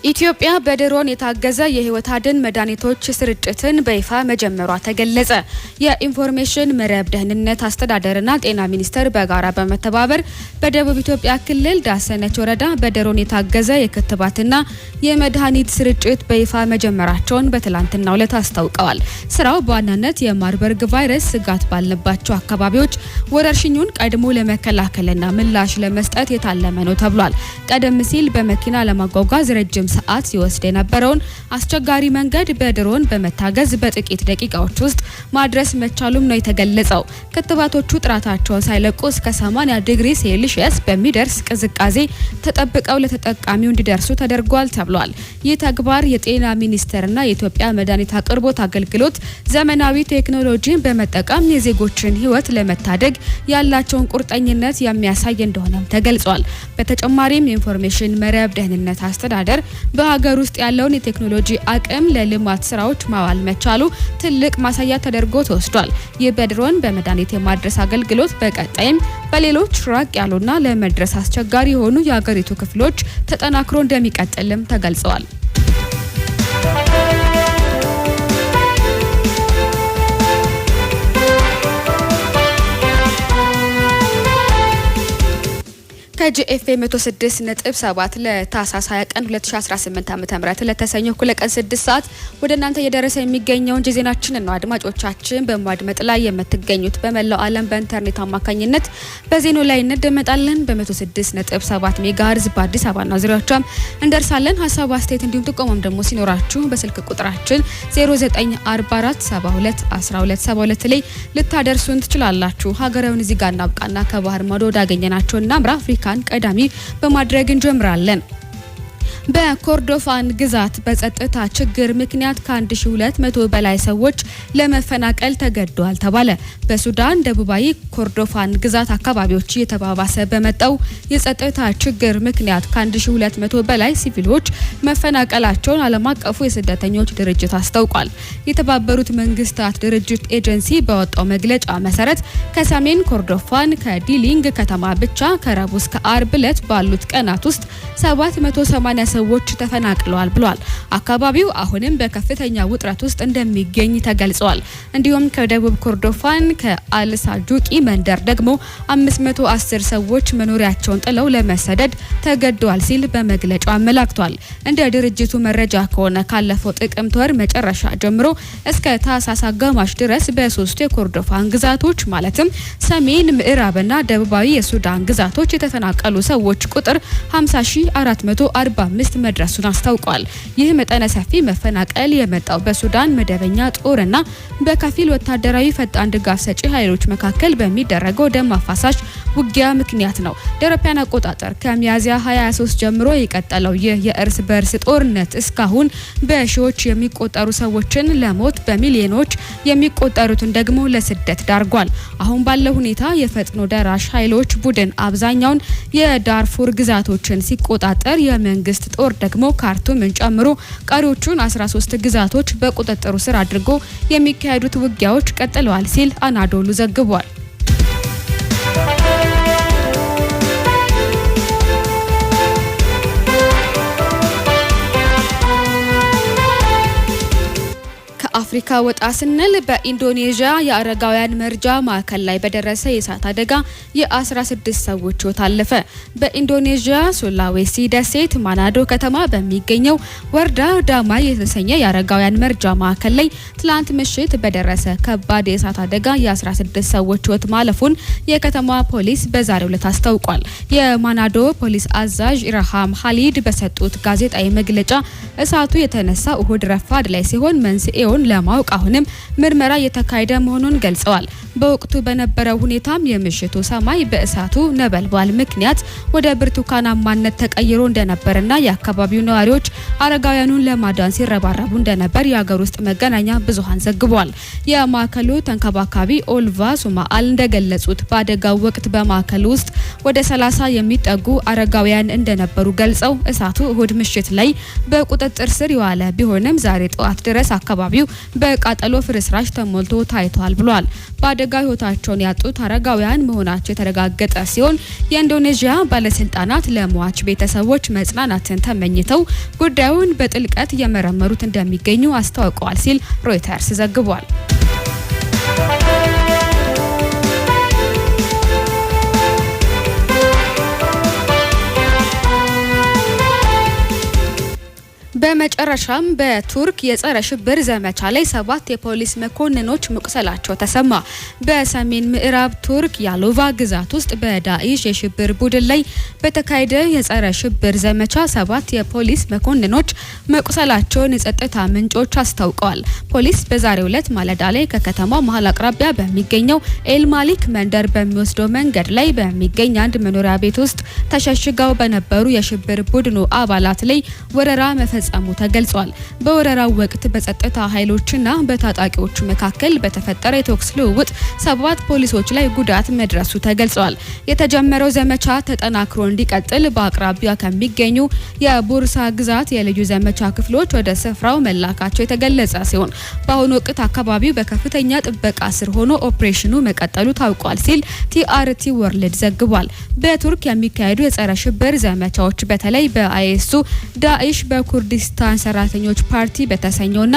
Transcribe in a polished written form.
ኢትዮጵያ በድሮን የታገዘ የህይወት አድን መድኃኒቶች ስርጭትን በይፋ መጀመሯ ተገለጸ። የኢንፎርሜሽን መረብ ደህንነት አስተዳደርና ጤና ሚኒስቴር በጋራ በመተባበር በደቡብ ኢትዮጵያ ክልል ዳሰነች ወረዳ በድሮን የታገዘ የክትባትና የመድኃኒት ስርጭት በይፋ መጀመራቸውን በትላንትናው ዕለት አስታውቀዋል። ስራው በዋናነት የማርበርግ ቫይረስ ስጋት ባለባቸው አካባቢዎች ወረርሽኙን ቀድሞ ለመከላከልና ምላሽ ለመስጠት የታለመ ነው ተብሏል። ቀደም ሲል በመኪና ለማጓጓዝ ረጅም ሰዓት ሲወስድ የነበረውን አስቸጋሪ መንገድ በድሮን በመታገዝ በጥቂት ደቂቃዎች ውስጥ ማድረስ መቻሉም ነው የተገለጸው። ክትባቶቹ ጥራታቸውን ሳይለቁ እስከ 80 ዲግሪ ሴልሺየስ በሚደርስ ቅዝቃዜ ተጠብቀው ለተጠቃሚው እንዲደርሱ ተደርጓል ተብሏል። ይህ ተግባር የጤና ሚኒስቴርና የኢትዮጵያ መድኃኒት አቅርቦት አገልግሎት ዘመናዊ ቴክኖሎጂን በመጠቀም የዜጎችን ሕይወት ለመታደግ ያላቸውን ቁርጠኝነት የሚያሳይ እንደሆነም ተገልጿል። በተጨማሪም የኢንፎርሜሽን መረብ ደህንነት አስተዳደር በሀገር ውስጥ ያለውን የቴክኖሎጂ አቅም ለልማት ስራዎች ማዋል መቻሉ ትልቅ ማሳያ ተደርጎ ተወስዷል። ይህ በድሮን በመድኃኒት የማድረስ አገልግሎት በቀጣይም በሌሎች ራቅ ያሉና ለመድረስ አስቸጋሪ የሆኑ የሀገሪቱ ክፍሎች ተጠናክሮ እንደሚቀጥልም ተገልጸዋል። ከጂኤፍኤም 106.7 ለታህሳስ 20 ቀን 2018 ዓ.ም ለተሰኘው እኩለ ቀን 6 ሰዓት ወደ እናንተ እየደረሰ የሚገኘውን ዜናችንን ነው አድማጮቻችን በማድመጥ ላይ የምትገኙት። በመላው ዓለም በኢንተርኔት አማካኝነት በዜናው ላይ እንደመጣለን። በ106.7 ሜጋሄርዝ በአዲስ አበባና ዙሪያዎቿም እንደርሳለን። ሀሳብ አስተያየት፣ እንዲሁም ጥቆማም ደግሞ ሲኖራችሁ በስልክ ቁጥራችን 0944721272 ላይ ልታደርሱን ትችላላችሁ። ሀገራዊውን እዚህ ጋር እናብቃና ከባህር ማዶ ወዳገኘናቸው እናምራ። አፍሪካን ቀዳሚ በማድረግ እንጀምራለን። በኮርዶፋን ግዛት በጸጥታ ችግር ምክንያት ከ1200 በላይ ሰዎች ለመፈናቀል ተገደዋል ተባለ። በሱዳን ደቡባዊ ኮርዶፋን ግዛት አካባቢዎች እየተባባሰ በመጣው የጸጥታ ችግር ምክንያት ከ1200 በላይ ሲቪሎች መፈናቀላቸውን ዓለም አቀፉ የስደተኞች ድርጅት አስታውቋል። የተባበሩት መንግስታት ድርጅት ኤጀንሲ በወጣው መግለጫ መሰረት ከሰሜን ኮርዶፋን ከዲሊንግ ከተማ ብቻ ከረቡዕ እስከ አርብ ዕለት ባሉት ቀናት ውስጥ 780 ሰዎች ተፈናቅለዋል ብሏል። አካባቢው አሁንም በከፍተኛ ውጥረት ውስጥ እንደሚገኝ ተገልጿል። እንዲሁም ከደቡብ ኮርዶፋን ከአልሳጁቂ መንደር ደግሞ 510 ሰዎች መኖሪያቸውን ጥለው ለመሰደድ ተገደዋል ሲል በመግለጫው አመላክቷል። እንደ ድርጅቱ መረጃ ከሆነ ካለፈው ጥቅምት ወር መጨረሻ ጀምሮ እስከ ታህሳስ አጋማሽ ድረስ በሶስቱ የኮርዶፋን ግዛቶች ማለትም ሰሜን ምዕራብና ደቡባዊ የሱዳን ግዛቶች የተፈናቀሉ ሰዎች ቁጥር 50445 መድረሱን አስታውቋል። ይህ መጠነ ሰፊ መፈናቀል የመጣው በሱዳን መደበኛ ጦርና በከፊል ወታደራዊ ፈጣን ድጋፍ ሰጪ ኃይሎች መካከል በሚደረገው ደም አፋሳሽ ውጊያ ምክንያት ነው። አውሮፓውያን አቆጣጠር ከሚያዝያ 23 ጀምሮ የቀጠለው ይህ የእርስ በእርስ ጦርነት እስካሁን በሺዎች የሚቆጠሩ ሰዎችን ለሞት በሚሊዮኖች የሚቆጠሩትን ደግሞ ለስደት ዳርጓል። አሁን ባለው ሁኔታ የፈጥኖ ደራሽ ኃይሎች ቡድን አብዛኛውን የዳርፉር ግዛቶችን ሲቆጣጠር የመንግስት ጦር ደግሞ ካርቱምን ጨምሮ ቀሪዎቹን 13 ግዛቶች በቁጥጥሩ ስር አድርጎ የሚካሄዱት ውጊያዎች ቀጥለዋል ሲል አናዶሉ ዘግቧል። ከአፍሪካ ወጣ ስንል በኢንዶኔዥያ የአረጋውያን መርጃ ማዕከል ላይ በደረሰ የእሳት አደጋ የ16 ሰዎች ሕይወት አለፈ። በኢንዶኔዥያ ሱላዌሲ ደሴት ማናዶ ከተማ በሚገኘው ወርዳ ዳማይ የተሰኘ የአረጋውያን መርጃ ማዕከል ላይ ትላንት ምሽት በደረሰ ከባድ የእሳት አደጋ የ16 ሰዎች ሕይወት ማለፉን የከተማ ፖሊስ በዛሬው ዕለት አስታውቋል። የማናዶ ፖሊስ አዛዥ ኢርሃም ሀሊድ በሰጡት ጋዜጣዊ መግለጫ እሳቱ የተነሳ እሁድ ረፋድ ላይ ሲሆን መንስኤውን ለማወቅ አሁንም ምርመራ እየተካሄደ መሆኑን ገልጸዋል። በወቅቱ በነበረው ሁኔታም የምሽቱ ሰማይ በእሳቱ ነበልባል ምክንያት ወደ ብርቱካናማነት ተቀይሮ እንደነበርና የአካባቢው ነዋሪዎች አረጋውያኑን ለማዳን ሲረባረቡ እንደነበር የሀገር ውስጥ መገናኛ ብዙሃን ዘግቧል። የማዕከሉ ተንከባካቢ ኦልቫ ሱማአል እንደገለጹት በአደጋው ወቅት በማዕከሉ ውስጥ ወደ 30 የሚጠጉ አረጋውያን እንደነበሩ ገልጸው እሳቱ እሁድ ምሽት ላይ በቁጥጥር ስር የዋለ ቢሆንም ዛሬ ጠዋት ድረስ አካባቢው በቃጠሎ ፍርስራሽ ተሞልቶ ታይቷል ብሏል። በአደጋው አደጋ ሕይወታቸውን ያጡት አረጋውያን መሆናቸው የተረጋገጠ ሲሆን የኢንዶኔዥያ ባለስልጣናት ለሟች ቤተሰቦች መጽናናትን ተመኝተው ጉዳዩን በጥልቀት እየመረመሩት እንደሚገኙ አስታውቀዋል ሲል ሮይተርስ ዘግቧል። በመጨረሻም በቱርክ የጸረ ሽብር ዘመቻ ላይ 7 የፖሊስ መኮንኖች መቁሰላቸው ተሰማ። በሰሜን ምዕራብ ቱርክ ያሎቫ ግዛት ውስጥ በዳኢሽ የሽብር ቡድን ላይ በተካሄደ የጸረ ሽብር ዘመቻ 7 የፖሊስ መኮንኖች መቁሰላቸውን የጸጥታ ምንጮች አስታውቀዋል። ፖሊስ በዛሬው ዕለት ማለዳ ላይ ከከተማው መሀል አቅራቢያ በሚገኘው ኤልማሊክ መንደር በሚወስደው መንገድ ላይ በሚገኝ አንድ መኖሪያ ቤት ውስጥ ተሸሽገው በነበሩ የሽብር ቡድኑ አባላት ላይ ወረራ መፈጸሙ ተገልጿል። በወረራው ወቅት በጸጥታ ኃይሎችና በታጣቂዎቹ መካከል በተፈጠረ የተኩስ ልውውጥ 7 ፖሊሶች ላይ ጉዳት መድረሱ ተገልጿል። የተጀመረው ዘመቻ ተጠናክሮ እንዲቀጥል በአቅራቢያ ከሚገኙ የቡርሳ ግዛት የልዩ ዘመቻ ክፍሎች ወደ ስፍራው መላካቸው የተገለጸ ሲሆን በአሁኑ ወቅት አካባቢው በከፍተኛ ጥበቃ ስር ሆኖ ኦፕሬሽኑ መቀጠሉ ታውቋል ሲል ቲአርቲ ወርልድ ዘግቧል። በቱርክ የሚካሄዱ የጸረ ሽብር ዘመቻዎች በተለይ በአይኤሱ ዳኢሽ በኩርዲስታን ሰራተኞች ፓርቲ በተሰኘውና